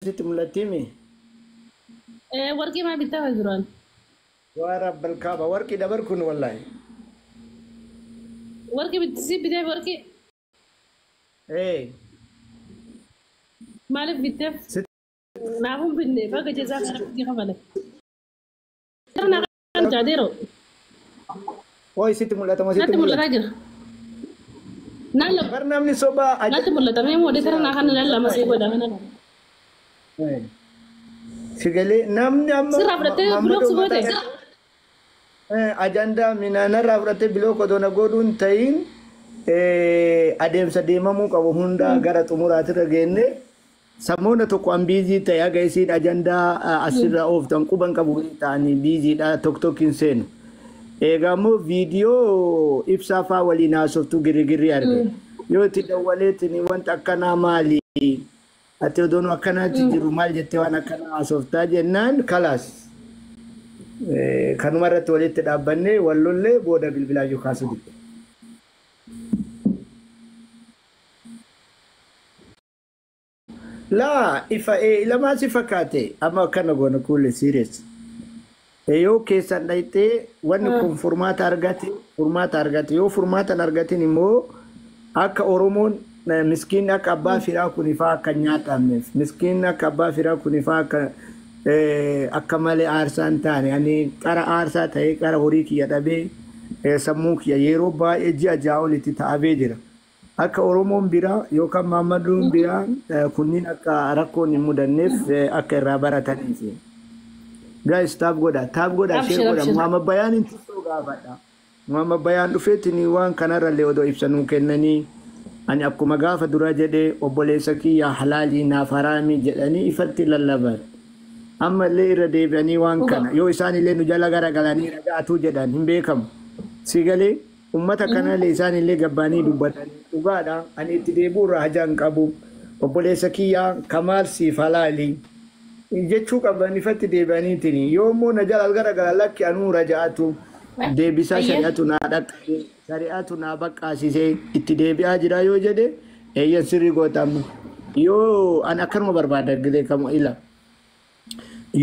Sitti mul'attiimi? Warqii maa bittaa duraan? Waa rabbal kaaba warqii dabar kun wallaahi. Warqii si biteef warqii Ee. Maaliif bitteef? Naafuu hin binne baga jazaa kana bitti kafale. Naa kan jaadeero. Hooy sitti mul'ata moo sitti Natti mul'ata? mul'ataa jira. Naan lama. Bar namni sobaa Natti mul'ata mee moodee tara naa kan nan lama sii godha kana. Sigalee namni amma Sirraa fudhattee Maammadoo block si goote? mataa ajandaa minaanarraa fudhattee block odoo na godhuun ta'in adeemsa deemamuu qabu hunda gara xumuraatirra geenne samoona tokko an busy ta'e haga isiin ajandaa asirra ooftan quban qabu ta'anii busydha tokko tokko hin seenu. Egaa immoo viidiyoo ibsaa faa waliin haasoftu girigirri arge. Yoo itti dawwaleetiin wanta akkanaa maali? Ati odoon akkanaatti jiru maal jettee waan akkanaa haasoftaa jennaan kalaas. Kanuma irratti walitti dhaabbannee wal lollee booda bilbilaa iyyuu kaasuu didde. Laa ifa lamaa si fakkaate amma akkana goona kuule serious. Yoo keessan dhayxee wanni kun furmaata argate furmaata argate yoo furmaata hin argatin immoo akka Oromoon miskiin akka abbaa firaa kun ifaa akka hin nyaatamneef miskiin akka abbaa firaa kun ifaa akka akka malee aarsaa hin taane ani qara aarsaa ta'ee qara horii kiyya dhabee sammuu kiyya yeroo baay'ee ji'a 6 olitti ta'abee jira. Akka Oromoon biraa yookaan Maammadoon biraa kunniin akka rakkoon hin mudanneef akka irraa barataniif. Guys tap godha tap godha share Abshir godha abshir. Muhammad Bayaan hin xiqqoo gaafadha. Muhammad Bayaan dhufeetiin waan kanarrallee odoo ibsa nuu kennanii ani akkuma gaafa dura jedhee obboleessa kiyya halaalii naaf haraamii jedhanii ifatti lallaban. Ammallee irra deebi'anii waan kana yoo isaan illee nu jala garagalanii ragaatuu jedhan hin beekamu. Si galee ummata kanallee isaan illee gabbaanii dubbatanii dhugaadha ani itti deebi'u irraa hajaa hin qabu. Obboleessa kiyya kamaal siif halaalii. Jechuu qaban ifatti deebi'aniitiin yoo immoo na jala garagala lakki anuu raja'atu deebisaa shari'atu naa dhaqqabe shari'atu naa baqqaasisee itti deebi'aa jira yoo jedhe eeyyan sirrii gootama yoo an akkanuma barbaada gilee kamu ila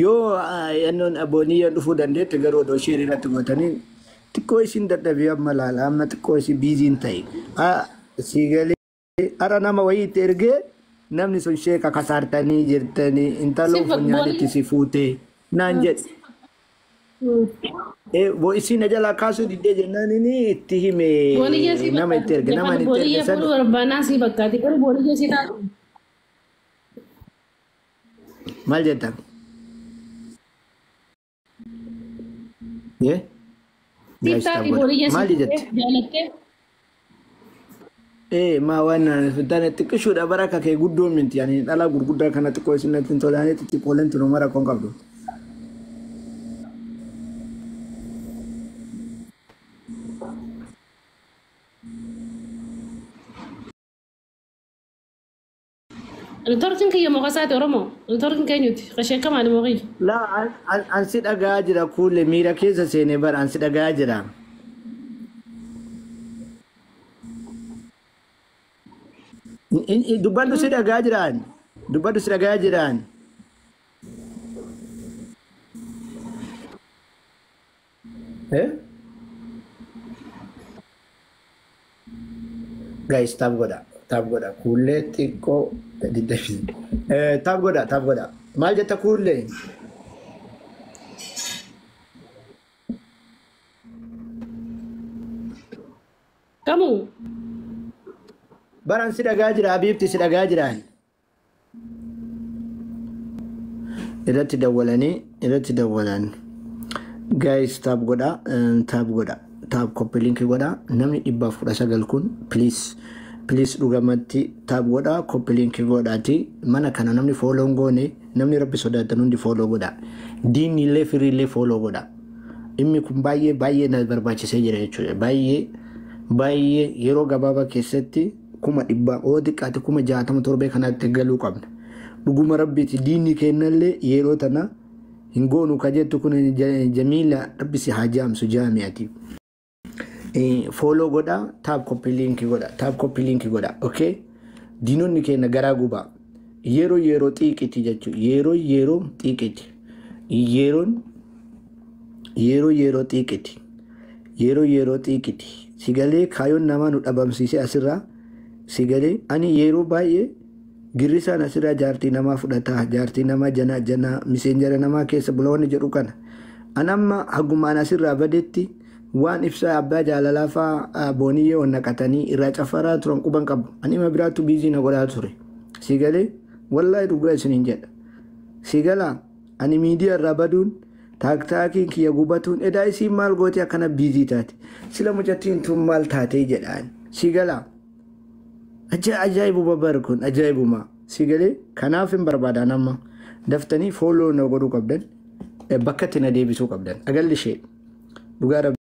yoo yannoon abooniyyan dhufuu dandeette garuu odoo ishee irratti gootanii xiqqoo isin dadhabee amma laala amma xiqqoo isin busyn ta'e si galee Ara nama wayii itti ergee namni sun sheeka kasaartanii jirtanii intaloo funyaanitti si fuute naan jedhe. Bo isiin na jalaa kaasuu diddee jennaan inni itti hime Booniyyee si nama itti erge nama inni itti erge Booniyyee san fuudhuu barbaannaa si bakkaati garuu booniyyee si taatu. Maal jettan? Yee? Siif Guys, taati tap godha. booniyyee si Maali jette? jaalattee. Ee maa waan taane xiqqishuudha bara akka kee guddoo miti ani dhalaa gurguddaa kana xiqqoo isin natti hin tolaanii xixiqqooleen tunu mara kon qabdu. Networkiin kiyya mokasaati Oromoo. Networkiin keenyuti. Qashee maali moo kiyya? Laa an si dhagaa jira kuule miira keessa seenee bara an si dhagaa jira. Dubbadhu si dhagaa jiraan. Dubbadhu si dhagaa jiraan. Eh? Guys, tap godha. Tap godha. Kuullee xiqqoo diddafii. Tap godha, tap godha. Maal jetta kuullee? Kamuu? Baran si dhagaa jira, Abiibti si dhagaa jiraan. Irratti dawwalanii, irratti dawwalan. Guys, tap godha, tap godha. Tap copy link godha. Namni 119 kun please, please dhugamatti tap godha, copy link godhaati. Mana kana namni follow hin goone, namni rabbi sodaatan hundi follow godha. Diinni illee firii illee follow godha. Dhimmi kun baay'ee baay'ee na barbaachisee jira jechuudha. Baay'ee baay'ee yeroo gabaabaa keessatti 100,000 oo xiqqaate 60,000 torbee kanaatti galuu qabna. Dhuguma rabbiiti diinni kennallee yeroo tana hin goonu ka jettu kun Jamiila rabbi si haa jaamsu jaami'ati. Follow godha, tap copy link godha, tap copy link godha. Okay? Diinonni keenya garaa gubaa. Yeroo yeroo xiiqiti jechuudha. Yeroo yeroo xiiqiti. Yeroon yeroo yeroo xiiqiti. Yeroo yeroo xiiqiti. Sigalee kaayoon namaa nu dhabamsiise asirraa. Sigalee ani yeroo baay'ee girrisaan asirraa jaartii namaa fudhataa, jaartii namaa janaa janaa, miseenjara namaa keessa buloonni jedhu kana. An amma hagumaan asirraa badetti waan ibsaa abbaa jaalalaa fa'aa booniyyee ol naqatanii irraa cafaraa turan quban qabu. Ani ima biraattu biizii na godhaa ture. Sigalee wallaahi dhugaa isiniin jedha. Sigalaa ani miidiyaa irraa baduun taaktaakiin kiyya gubatuun edaa isiin maal gootee akkana biizii taate. Sila mucattiin tun maal taatee jedhaan. Sigalaa. Ajaa'ibuma bari kun ajaa'ibuma. Sigalee kanaaf hin barbaadan amma daftanii fooloo na godhuu qabdan, bakka itti na deebisuu qabdan. Agalli ishee dhugaa rabbi.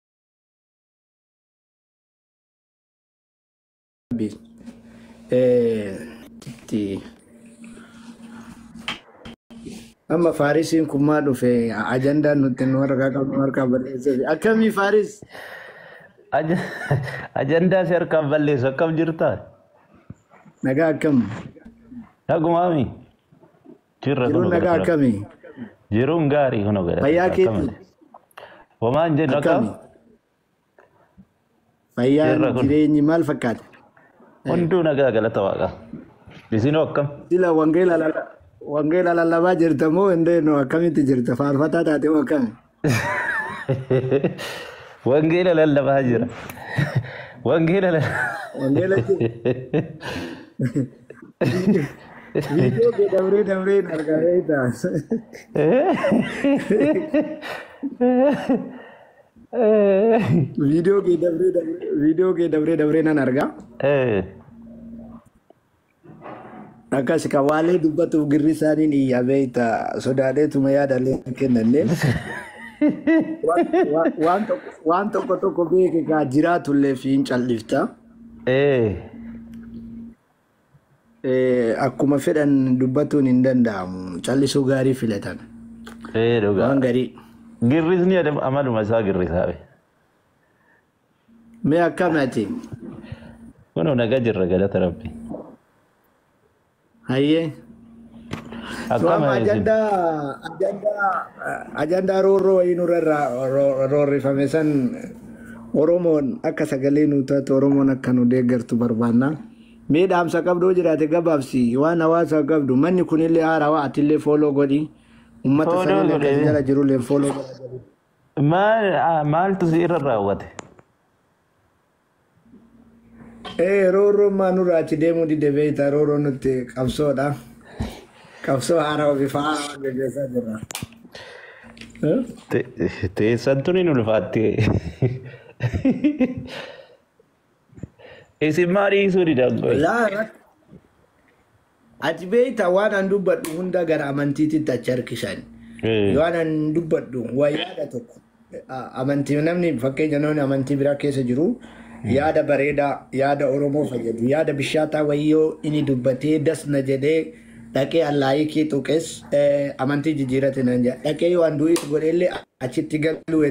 Amma Faarisiin kun maa dhufe ajandaan nuti nu harkaa qabnu harkaa balleessuuf. Akkamii Faaris? Ajandaa si harkaan balleessu, akkam jirta? Nagaa akkam? Nagumaami. Jirra. Jiruun nagaa akkamii? Jiruun gaarii kun galata. Fayyaa keetii? Homaan jennu akkam? Akkami? Fayyaan Jirra kun. jireenyi maal fakkaata? Hunduu nagaa, galata waaqa. Isinoo akkam? Sila wangeela lallabaa jirta moo hin deenu, akkamitti jirta? Faarfataa taate moo akkami? Wangeela lallabaa jira. Wangeela Wangeela viidiyoo kee dabree dabree hin argaa beektaa? Viidiyoo kee dabree dabree, viidiyoo kee dabree dabree nan argaa. Akkas ka waalee dubbatuuf girri isaaniin iyya beektaa, sodaadheetuma yaadallee kennannee. Waan tokko tokko beeke kaa jiraatullee fi hin callifta. Akkuma fedhan dubbatuun hin danda'amu. Callisuu gaarii filatan. Dhugaa. Waan gaarii. Girrisni amaluma isaa girrisaa. Mee akkam ati? Kunoo nagaa jirra, galata rabbi. Hayyee. So Akkam amma isin? Ajandaa roorroo wayii nurra roorrifame san Oromoon akka sagalee nu taatu, Oromoon akka nu deeggartu barbaanna. Mee dhaamsa qabdoo jiraate gabaabsi, waan hawaasa qabdu, manni kunillee haarawaa, atillee follow godhi. Uummata Follow sanillee godhe. akkas jala jirullee follow godha. Maal maaltu si irra raawwate? Roorroon maa nurraa achi deemuu dide beektaa, roorroon nutti qabsoodha. Qabsoo haarawaa bifa haarawaa gaggeessaa jirra. Teessan tuni nu ulfaatte. Isin maa dhiisuu didan qoy? Laa, ati beektaa, waan an dubbadhu hunda gara amantiititti achi harkisan. Waan an dubbadhu waa yaada tokko. Amantii namni, fakkeenya namni amantii biraa keessa jiru, yaada bareedaa, yaada Oromoo fayyadu, yaada bishaataa wayyoo inni dubbatee dasna jedhee dhaqee allaayikii tuqes amantii jijjiirate nan jedha. Dhaqee yoo an du'is godheellee achitti galuu.